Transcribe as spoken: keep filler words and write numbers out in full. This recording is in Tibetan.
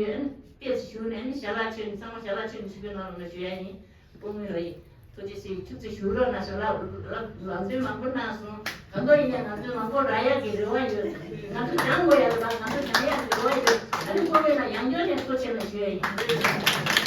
ཡོད། ཨ་ནི་དཔེ་ཞུ་ནས་ཨ་ནི་ཞལ་ལག་མཆོད་ནས་ཚང་མ་ཞལ་ལག་མཆོད་ནས་ཞུ་གི་ནང་ལ་ཞུ་ཡ་ཡིན། སྐུ་ངོ་ཡིན། ཐུགས་རྗེ་ཆེ། ཐུགས་རྗེ་ཞུ་རོགས་གནང་། ཞལ་ལག་ལག་ལམ་སྟོན་མང་པོ་གནང་སོང་། གང་ལྟར་ཡིན་ཡང་ལམ་སྟོན་མང་པོ་རག་ཡག་གི་རེ་བ་ཡོད། ང་ཚོ་སྦྱང་དགོས་ཡག་རེད་པ། ང་ཚོ་སྦྱང་ཡག་གི་རེ་བ་ཡོད། ཨ་ནི་སྐུ་ངོ་ལ་ཡང་བསྐྱར་ནས་ཐུགས་རྗེ་ཆེ་ཞུ་ཡ་ཡིན།